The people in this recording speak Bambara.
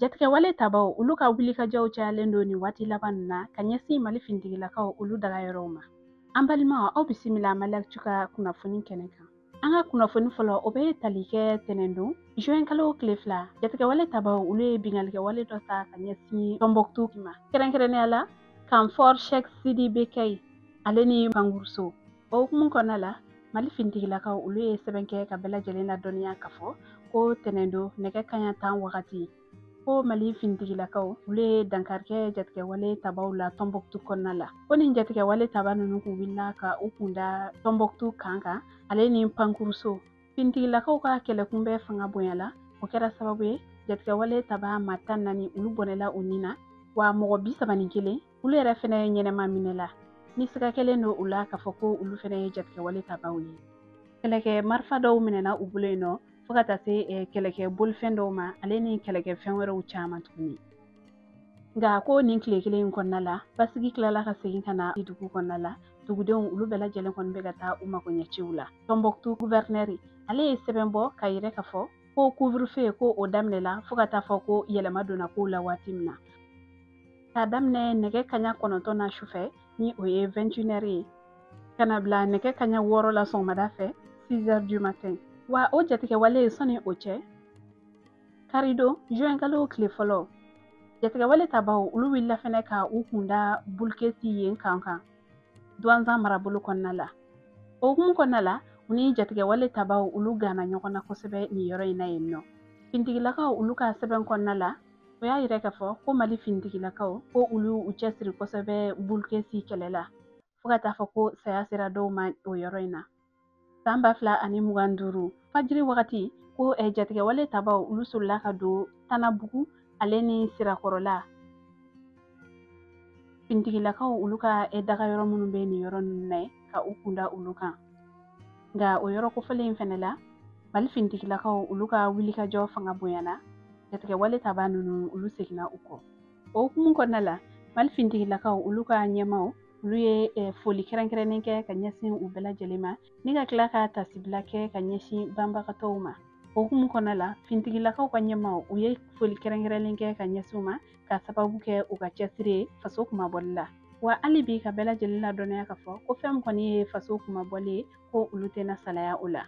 Jatigɛwale tabaw olu ka wulikajɔw cayalen don nin waati laban ninnu na ka ɲɛsin Mali finitigilakaw olu dagayɔrɔw ma. An balimaw, aw bisimila Maliactu ka kunnafoni kɛnɛ kan. An ka kunnafoni fɔlɔ, o bɛ tali kɛ tɛnɛndon juin kalo tile 2, jatigɛwale tabaw olu ye binkannikɛwale dɔ ta ka ɲɛsin Tɔnbɔkutu ma, kɛrɛnkɛrɛnnenya la camp fort Cheick Sidi Becaye ale ni Pankuruso. O hukumu kɔnɔna la, Mali finitigilakaw olu ye sɛbɛn kɛ ka bɛɛ lajɛlen ladɔnniya k'a fɔ ko tɛnɛndon nɛgɛ kaɲa 10 wagati, ko Mali finitigilakaw olu ye dankari kɛ jatigɛwale tabaw la Tɔnbɔkutu kɔnɔna la. Ko nin jatigɛwale taba ninnu kun wulila ka u kun da Tɔnbɔkutu camp kan ale ni Pankuruso. Finitigilakaw ka kɛlɛkunbɛ fanga bonyala, o kɛra sababu ye jatigɛwale taba maa 14 olu bɔnɛla u ni na, wa mɔgɔ 31 olu yɛrɛ fɛnɛ ɲɛnɛma minɛla ni siga kɛlen don u la k'a fɔ ko olu fɛnɛ ye jatigɛwale tabaw ye. Kɛlɛkɛ marifa dɔw minɛna u bolo yen nɔ, fo ka taa se kɛlɛkɛ bolifɛn dɔw ma ale ni kɛlɛkɛ fɛn wɛrɛw caman tuguni. Nka ko nin tile kelen in kɔnɔna la, basigi tilala ka segin ka na dugu kɔnɔna la. Dugudenw olu bɛɛ lajɛlen kɔni bɛ ka taa u magoɲɛciw la. Tɔnbɔkutu guvɛrinɛri ale ye sɛbɛn bɔ ka yira k'a fɔ ko couvre-feu ko o daminɛla fo ka taa fɔ ko yɛlɛma donna kow la waati min na, k'a daminɛ nɛgɛ kaɲa 9 na sufɛ, ni o ye 21 heures ye, ka na bila nɛgɛ kaɲa 6 la sɔgɔmada fɛ, 6 heures du matin. Wa o jatigɛwale ye sɔnni o cɛ, karidon juin kalo tile fɔlɔ, jatigɛwale tabaw olu wulila fɛnɛ ka u kunda Bulkesi yen camp kan Duwanzan marabolo kɔnɔna la. O hukumu kɔnɔna la, u ni jatigɛwale tabaw olu ganna ɲɔgɔn na kosɛbɛ nin yɔrɔ in na yen nɔ. Finitigilakaw olu ka sɛbɛn kɔnɔna la, o y'a yira k'a fɔ ko Mali finitigilakaw ko olu u cɛsiri kosɛbɛ Bulkesi kɛlɛ la, fo ka taa fɔ ko saya sera dɔw ma o yɔrɔ in na. San 2025 fajiri wagati, ko jatigɛwale tabaw olu sɔrɔla ka don Tanabugu ale ni Sirakɔrɔla, finitigilakaw olu ka dagayɔrɔ minnu bɛ nin yɔrɔ ninnu na, ka u kunda olu kan. Nka o yɔrɔ kofɔlen in fɛnɛ la, Mali finitigilakaw olu ka wulikajɔ fanga bonyana, jatigɛwale taba ninnu olu seginna u kɔ. O hukumu kɔnɔna la, Mali finitigilakaw olu ka ɲɛmaw olu ye foli kɛrɛnkɛrɛnnen kɛ ka ɲɛsin u bɛɛ lajɛlen ma, ni ka tila ka tasibila kɛ ka ɲɛsin banbagatɔw ma. O hukumu kɔnɔna la, finitigilakaw ka ɲɛmaw u ye foli kɛrɛnkɛrɛnlen kɛ ka ɲɛsin u ma ka sababu kɛ u ka cɛsiri ye faso kunmabɔli la. Wa hali bi ka bɛɛ lajɛlen ladɔnniya k'a fɔ ko fɛn min kɔni ye faso kunmabɔli ye, ko olu tɛna salaya o la.